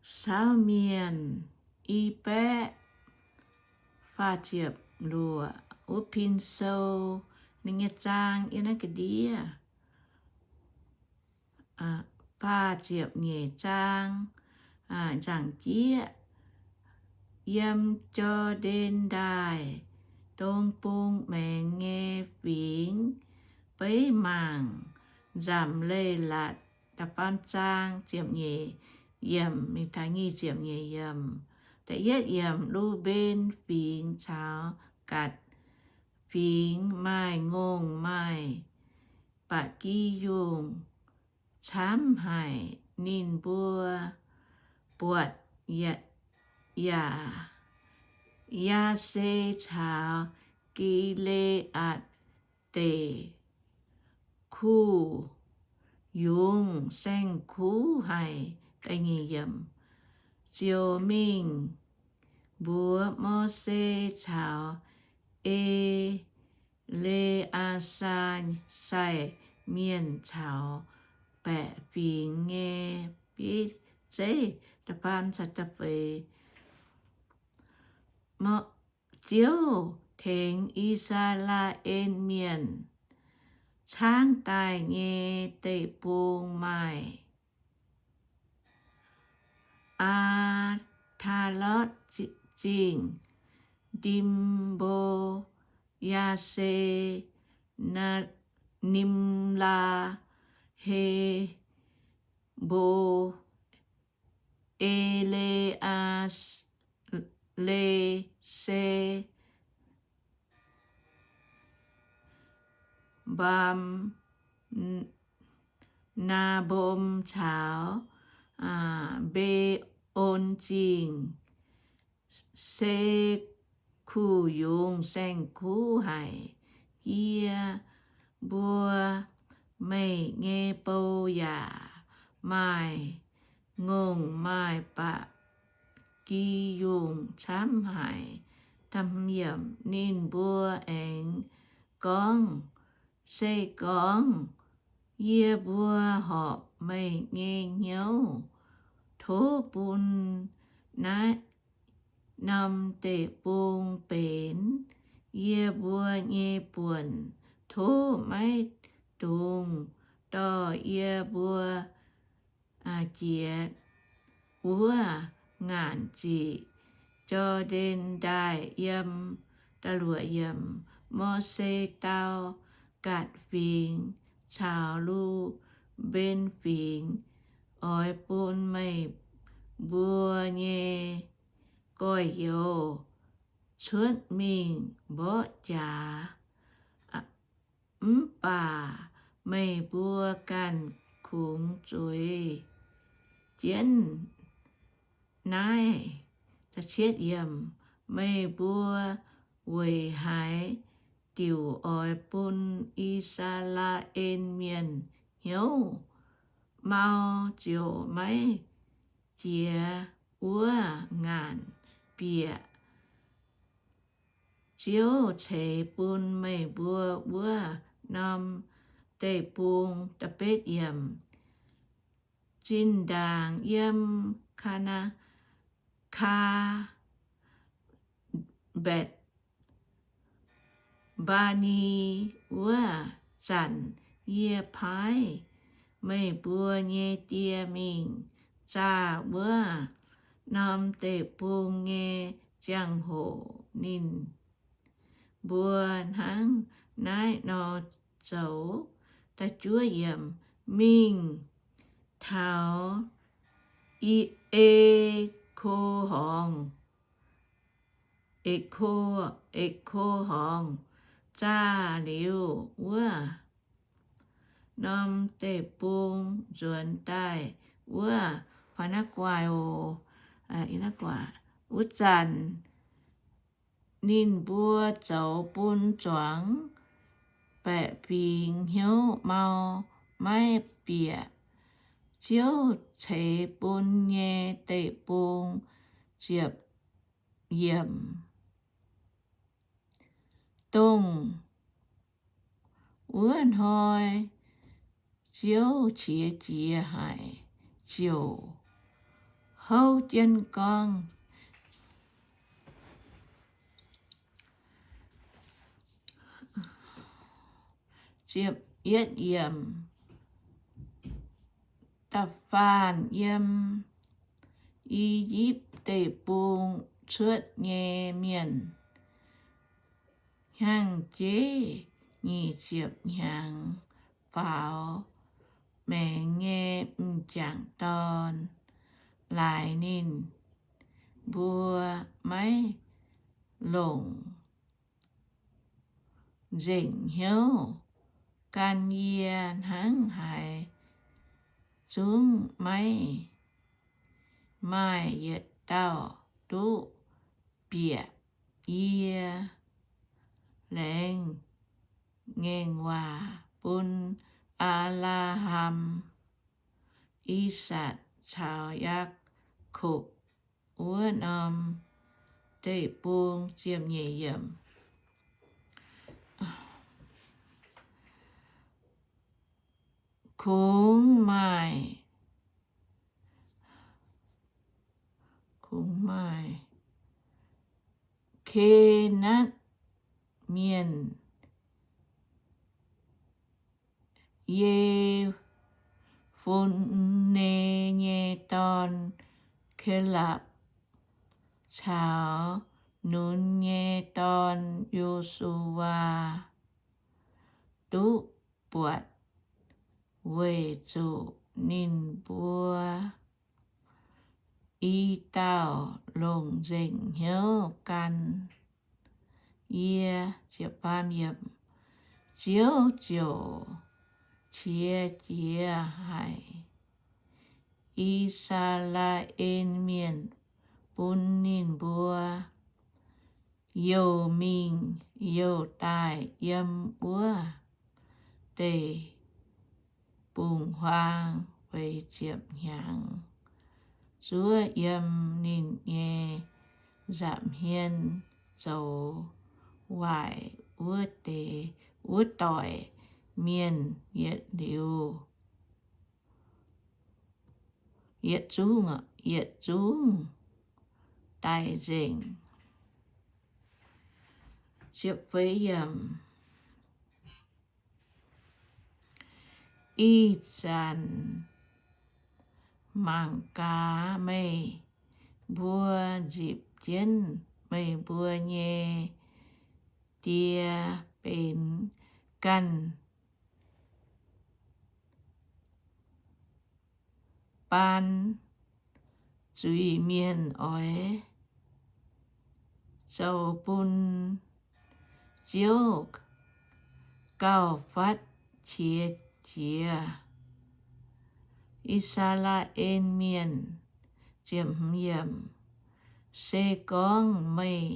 Saauv Mienh, i baeqv faah ziepc luoqc. Wuov pin sou ninh nyei zaang yiem naaiv ga'ndiev. Faah ziepc nyeic zaang, nzaangc jieqv. Yiem Jor^ndaen Ndaaih dong bung maengx nyei fingx, beiv mangc nzamc leiz-latc da'faam zaang ziepc nyeic yiemc mingh taux nyic ziepc nyeic yiemc. Da'yietv yiemc, Lu^mben Fingx caux Gaatc Fingx maaih ngongh maaih ba'gi yungh camv haic. Ninh mbuo buatc yaac Yaase caux Gi^le^aatc Deic, kuh yungz saeng-kuv haic. Ziouc mingh mbuox Mose caux E^le^aa^saa sai mienh caux baeqc fingx nyei bieiv zeiv. Ziouv tengx I^saa^laa^en Mienh caangv daaih nyei deic-bung maaih Aa^taa^lotv Zingh, Ndimbo, Yaase, Nimlaa, Hebo, E^le^aa, Le^se, Mbaam, Naa^mbom caux Mbe^on Zingh, se kuh yungz saeng-kuv haic. Yie mbuo meih nyei bou yaac maaih ngongh maaih ba'gi yungh camv haic. Ninh mbuo aengx gorngv, Se gorngv yie mbuo horpc meih nyei hnyouv, tov bun naaiv norm deic-bung benx yie mbuo nyei buonc. Tov maiv dungx dorh yie mbuo jiex wuov ngaanc ziqc Jor^ndaen Ndaaih yiem. Mose dau Gaatc Fingx caux Lu^mben Fingx, Oix bun meih mbuo nyei gorx-youz cuotv mingh mborqv jaax, mv baac meih mbuo ganh kungx zueiz jienv naaiv. Meih mbuo weic haaix diuc oix bun I^saa^laa^en Mienh hnyouv mau ziouc maiv jiex wuov ngaanc bieqc Ziouv ceix bun meih mbuo wuov norm deic-bung? Zinh ndaangc yiem Kaa^naa, Kaa^mbetc Mbaa^ni wuov zanc, yie paaiv meih mbuo nyei die mingh zaah wuov norm deic-bung nyei ziangh hoc ninh mbuo hnangv naaiv nor zoux. Mingh taux E^ko Horngz, E^ko, E^ko Horngz zaah liuz wuov norm deic-bung nzuonx daaih wuov, wuov zanc ninh mbuo zoux bun zuangx baeqc fingx hnyouv mau maiv bieqc Ziouv ceix bun nyei deic-bung. Ziepc yiemc. Dongh wuov hnoi Ziouv qiex jiez haic, ziouc houv jienv gorngv. Ziepc yietv yiemc. Da'faanh yiem I^yipv Deic-Bung cuotv nyei mienh hnyangx-jeiv nyic ziepc hnyangx faaux maengx nyei m'jangc dorn laaix ninh mbuo maiv longc nzengc hnyouv gan yie hnangv haaix zungv maiv maaih yietc dauh duqv bieqc yie. Laengz ngaengc waac bun Apc^laa^ham, I^sakc caux Yaakopv wuov norm deic-bung. Ziepc nyeic yiemc. Kungx maaih, kungx maaih Kenatv Mienh, Ye^fun^ne nyei dorn, Kelapc, caux Nun nyei dorn, Yo^su^waa, duqv buatc, weic zuqc ninh mbuo i dauh longc nzengc hnyouv gan yie. Ziouv ziouc qiex jiez haic I^saa^laa^en Mienh, bun ninh mbuo youh mingh youh daaih yiem wuov deic-bung-huaang feix ziepc hnyangx, zuov yiem ninh nyei nza'hmien zoux waaic wuov deix, wuov doic mienh yietc liuz, yietc zungv, yietc zungv daic nzengc. Ih zanc mangc gaax, meih mbuo nzipc jienv meih mbuo nyei die benx ganh baan zuiz-mienh oix zoux bun Ziouv gauh fatv qiex jiez I^saa^laa^en Mienh. Se gorngv meih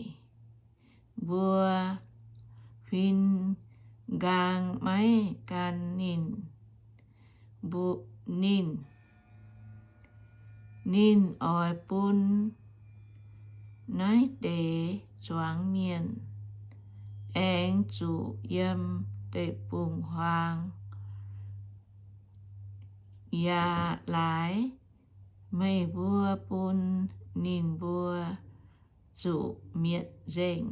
mbuo huin nqaang maiv gan ninh, ninh, ninh oix bun naaiv deix zuangx mienh aengx zuqc yiem deic-bung-huaang. Yaac laaix meih mbuo bun ninh mbuo zuqc mietc nzengc.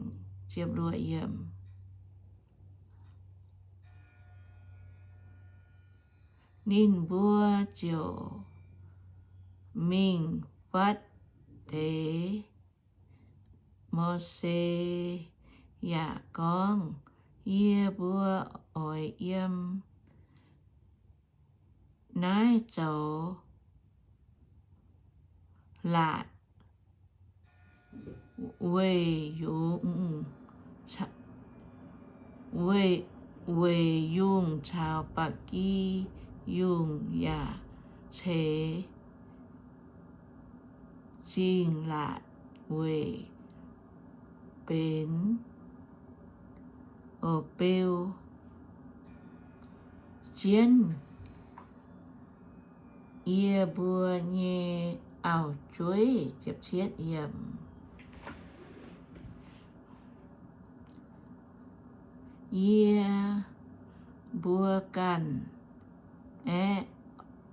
Ninh mbuo ziouc mingh fatv deix. Mose yaac gorngv, Yie mbuo oix yiem naaiv zoux laatc weic yungz, weic yungh caux ba'gi yungh yaac ceix zingh laatc weic benx beu jienv yie mbuo nyei auv-jueiv. Yie mbuo ganh aeqv,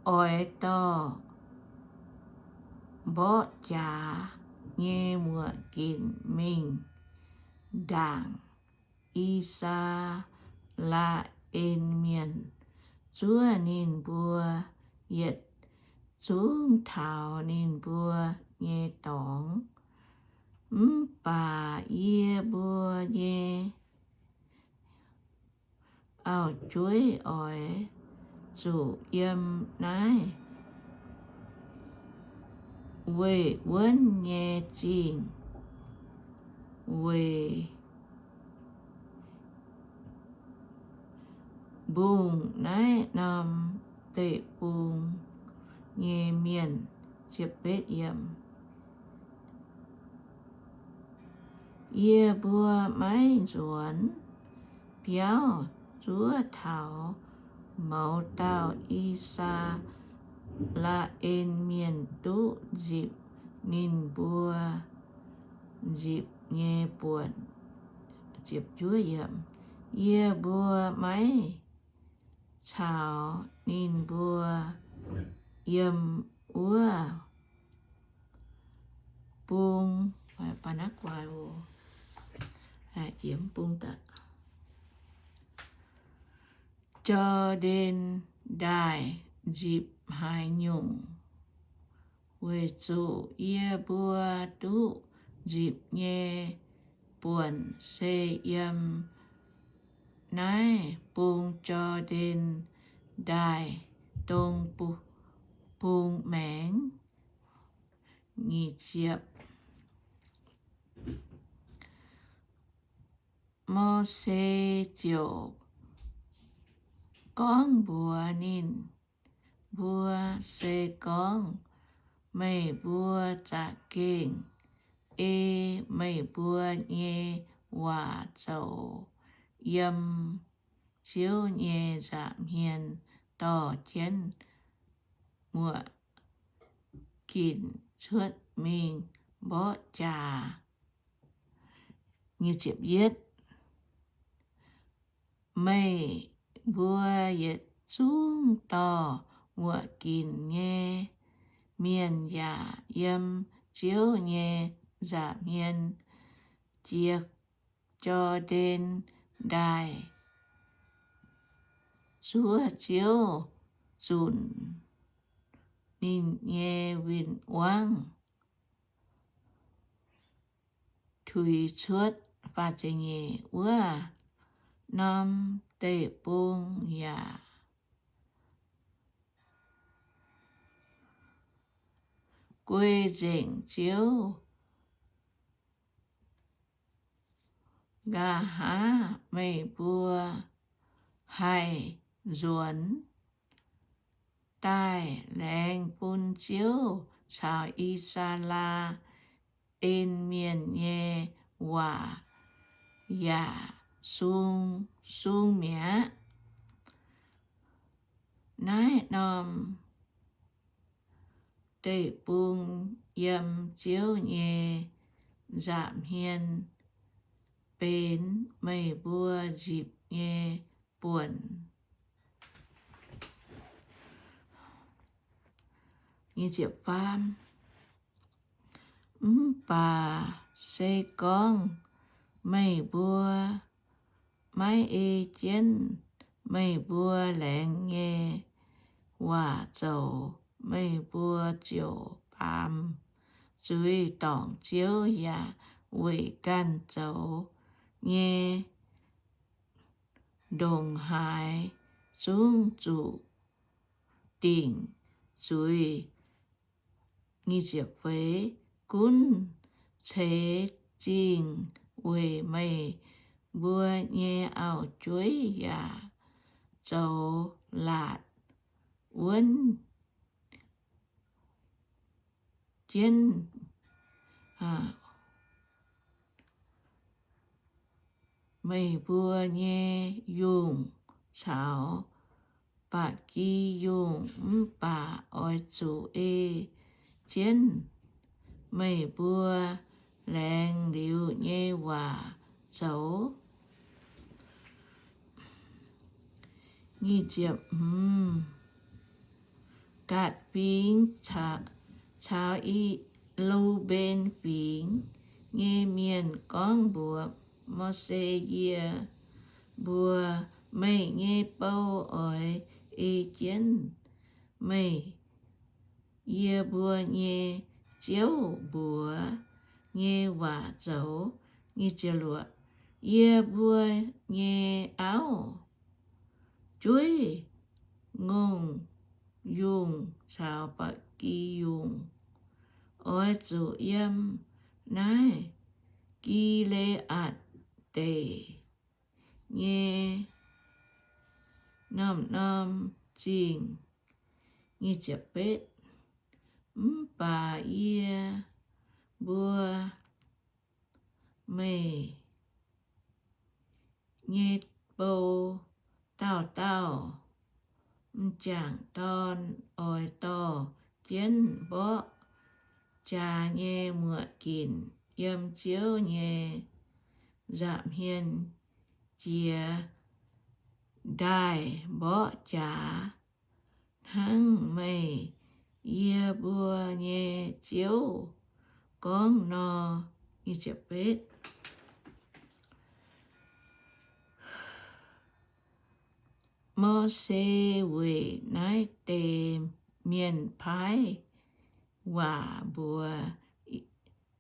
oix dorh mborqv jaax nyei muoc ginc mingh ndaangc I^saa^laa^en Mienh, zuov ninh mbuo yietc zungv taux ninh mbuo nyei dorngx. Mv baac yie mbuo nyei auv-jueiv oix zuqc yiem naaiv weih wuonv nyei zingh weic mbungh naaiv norm deic-bung nyei mienh. Yie mbuo maiv nzuonx biauv zuov taux mouz dauh I^saa^laa^en Mienh duqv nzipc ninh mbuo nzipc nyei buonc. Yie mbuo maiv caux ninh mbuo yiem wuov bung, Jor^ndaen Ndaaih nzipc haaix nyungc, weic zuqc yie mbuo duqv nzipc nyei buonc se yiem naaiv bung Jor^ndaen Ndaaih dong bung maengx. Mose ziouc gorngv mbuox ninh mbuo, Se gorngv meih mbuo za'gengh ei meih mbuo nyei waac zoux, yiem Ziouv nyei nza'hmien dorh jienv muoc ginc cuotv mingh mborqv jaax. Meih mbuo yietc zungv dorh muoc ginc nyei mienh yaac yiem Ziouv nyei nza'hmien jiex Jor^ndaen Ndaaih, zuov Ziouv zunc ninh nyei win-wangv tuix cuotv wuov norm deic-bung yaac guei nzengc Ziouv. Nqa'haav meih mbuo haih nzuonx daaih laengz bun Ziouv caux I^saa^laa^en Mienh nyei waac yaac sung, sung mi'aqv. Naaiv norm deic-bung yiem Ziouv nyei nza'hmien benx meih mbuo nzipc nyei buonc. Mv baac se gorngv meih mbuo maiv ei jienv meih mbuo laengz nyei waac zoux, meih mbuo ziouc baamz zuiz dorngc Ziouv yaac weic ganh zoux nyei ndongc haaix zungv zuqc dingc zuiz. Gunv ceix zingh weic meih mbuo nyei auv-jueiv yaac zoux laatc wuonv jienv meih mbuo nyei yungh caux ba'gi yungh. Mv baac oix zuqc ei jienv meih mbuo laengz liuz nyei waac zoux. Gatc fingx caux I, Lu^mben Fingx nyei mienh gorngv mbuox Mose, Yie mbuox meih nyei bou oix ei jienv meih yie mbuo nyei Ziouv mbuox nyei waac zoux. Yie mbuo nyei auv, jueiv, ngongh yungh caux ba'gi yungh oix zuqc yiem naaiv Gi^le^aatc Deic nyei norm-norm zingh. Mv baac yie mbuo, meih nyei bou, dauh dauh m'jangc dorn oix dorh jienv mborqv jaax nyei muoc ginc yiem Ziouv nyei nza'hmien jiex ndaaih mborqv jaax, hnangv meih, yie mbuo nyei Ziouv, gorngv nor. Mose weic naaiv deix mienh paaiv waac mbuox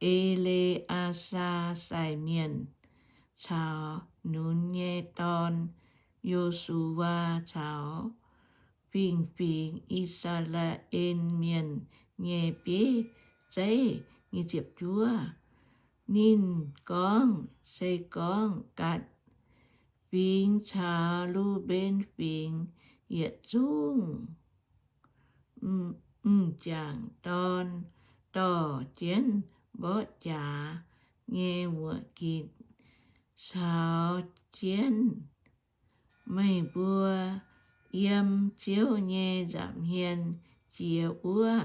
E^le^aa^saa sai mienh caux Nun nyei dorn, Yo^su^waa, caux fingx-fingx I^saa^laa^en Mienh nyei bieiv zeiv. Ninh gorngv, Se gorngv gatc fingx caux Lu^mben Fingx yietc zungv m'jangc dorn dorh jienv mborqv jaax nyei muoc ginc caux jienv meih mbuo yiem Ziouv nyei nza'hmien jiex wuov,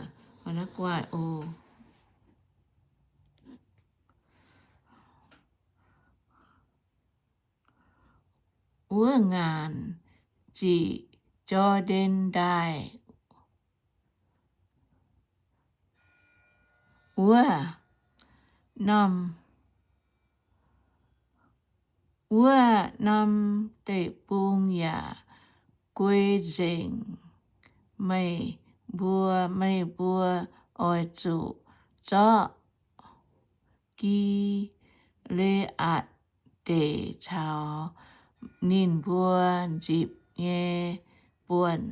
wuov ngaanc ziqc Jor^ndaen Ndaaih wuov norm, wuov norm deic-bung yaac guei nzengc meih mbuo. Meih mbuo oix zuqc zorqv Gi^le^aatc Deic caux ninh mbuo nzipc nyei buonc.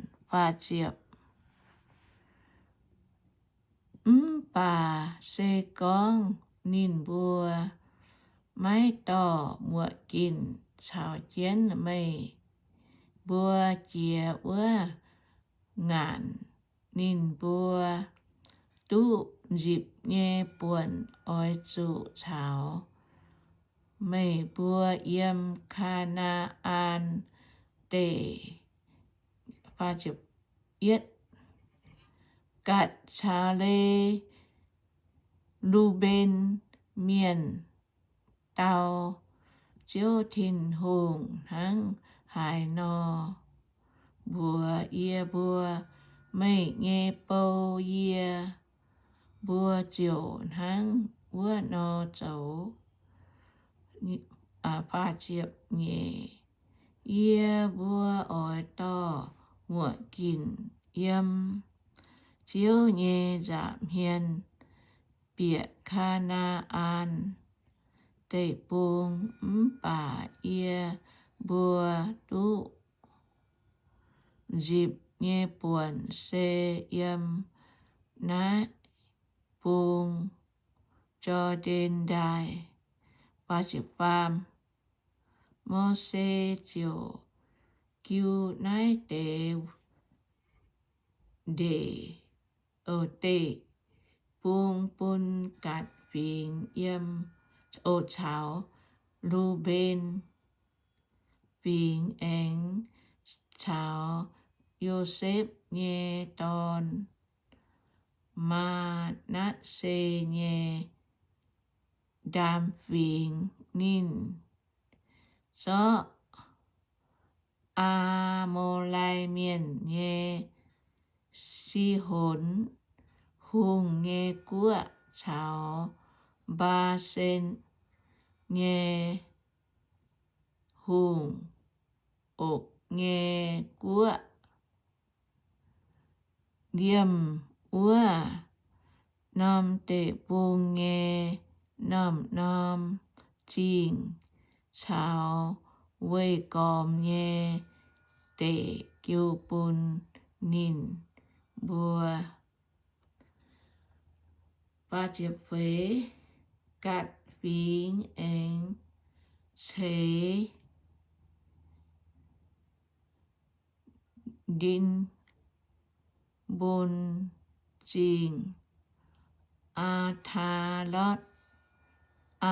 Mv baac se gorngv ninh mbuo maiv dorh muoc ginc caux jienv meih mbuo jiex wuov ngaanc, ninh mbuo duqv nzipc nyei buonc oix zuqc caux meih mbuo yiem Kaa^naa^an Deic gatc caux Lu^mben Mienh dau, Ziouv Tin-Hungh hnangv haaix nor mbuox yie mbuo, meih nyei bou, yie mbuo ziouc hnangv wuov nor zoux. Yie mbuo oix dorh muoc ginc yiem Ziouv nyei nza'hmien bieqc Kaa^naa^an Deic-Bung, mv baac yie mbuo duqv nzipc nyei buonc se yiem naaiv bung, Jor^ndaen Ndaaih. Mose ziouc jiu naaiv deix ndeic, deic-bung bun Gaatc Fingx yiem, o, caux Lu^mben Fingx aengx caux Yosepv nyei dorn, Maa^natv^se nyei Ndaam Fingx. Ninh zorqv Aa^mo^lai Mienh nyei Sihonx Bung nyei guoqv caux Mbaa^sen nyei hungh, Okc nyei guoqv. Liemh wuov norm deic-bung nyei norm-norm zingh caux weih gormx nyei deic jiu bun ninh mbuo. Gatc fingx aengx ceix Ndin^mbon Zingh, Aa^taa^lotv,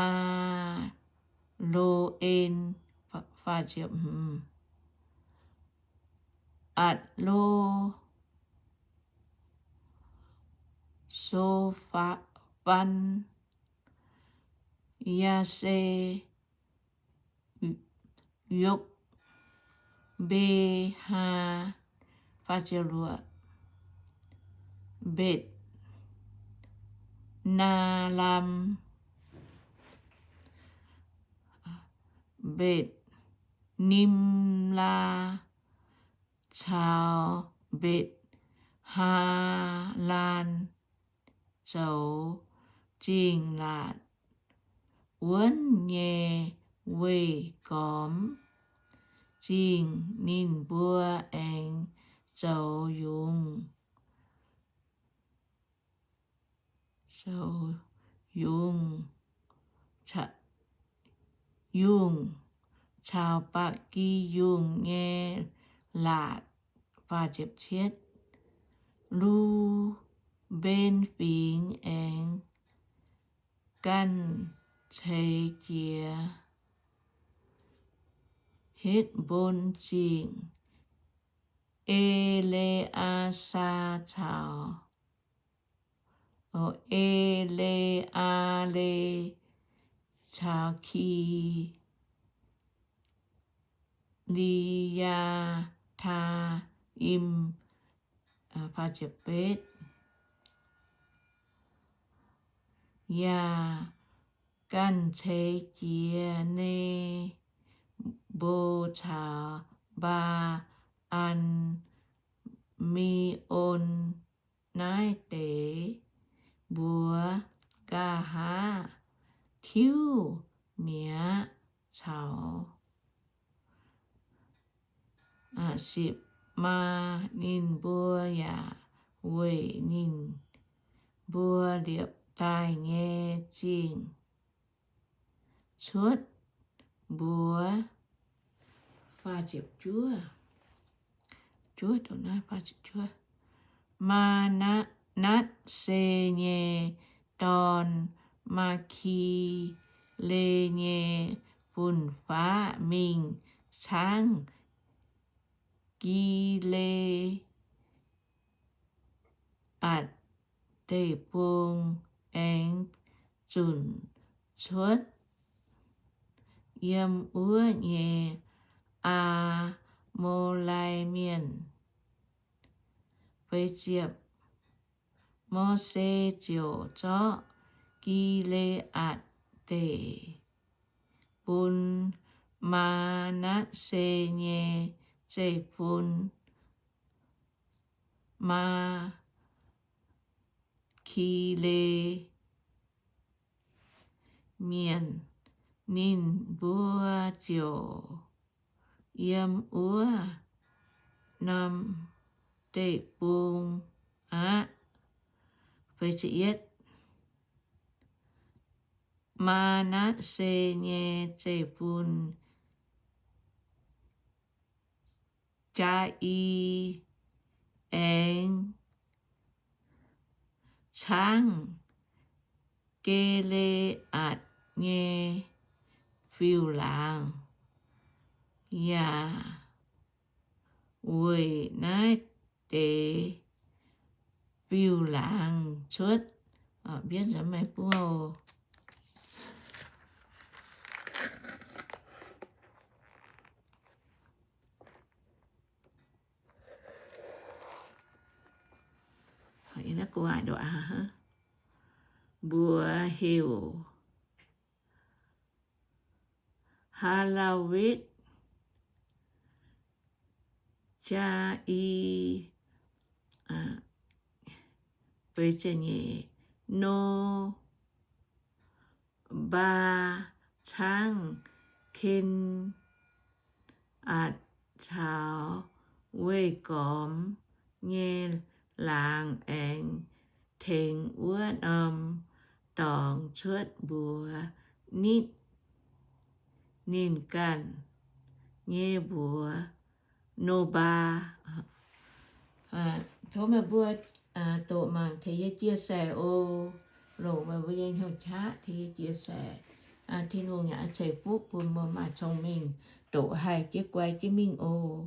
Aa^lo^en, Atc^lo, So^faa^fan, Yaa^se, Yokc^mbe^haa, Mbetc^naa^lam, Mbetc^nimlaa, caux Mbetc^haa^laan zoux zingh laatc wuonv nyei weih gormx zingh ninh mbuo aengx zoux yungz, zoux yungz, yungz caux ba'gi yungh nyei laatc. Lu^mben Fingx aengx ganh ceix jiez Hetc^mbon Zingh, E^le^aa^saa caux, E^le^aa^le caux Ki^li^yaa^taa^im, yaac ganh ceix jiez Ne^mbo caux Mbaa^an^me^on naaiv deix mbuox nqa'haav tiuv mi'aqv caux Sipc^maa. Ninh mbuo yaac weic ninh mbuo liepc daaih nyei zingh cuotv mbuox Maa^natv^se nyei dorn, Maaki^le nyei fun-faqv, mingh caangv Gi^le^aatc Deic-Bung, aengx zunc cuotv yiem wuov nyei Aa^mo^lai Mienh. Mose ziouc zorqv Gi^le^aatc Deic bun Maa^natv^se nyei zeiv-fun, Maaki^le Mienh. Ninh mbuo ziouc yiem wuov norm deic-bung aqv. Maa^natv^se nyei zeiv-fun, Jaa^i, aengx caangv Gi^le^aatc nyei fiuv-laangz, yaac weic naaiv deix fiuv-laangz cuotv. mbuox heuc Haa^laa^wetv Jaa^i, Noba caangv Ken^atc caux weih gormx nyei laangz aengx tengx wuov norm dorngx cuotv mbuox nitv ninh ganh nyei mbuox, Noba. Tov meih mbuo doqc mangc tengx yie chia sẻ oc. Longc meih mbuo nyei hnyouv qaqv tengx yie chia sẻ. Tin-Hungh yaac ceix fuqv bun mbuo maaih cong-mengh doqc haih jienv guai jienv mingh oc.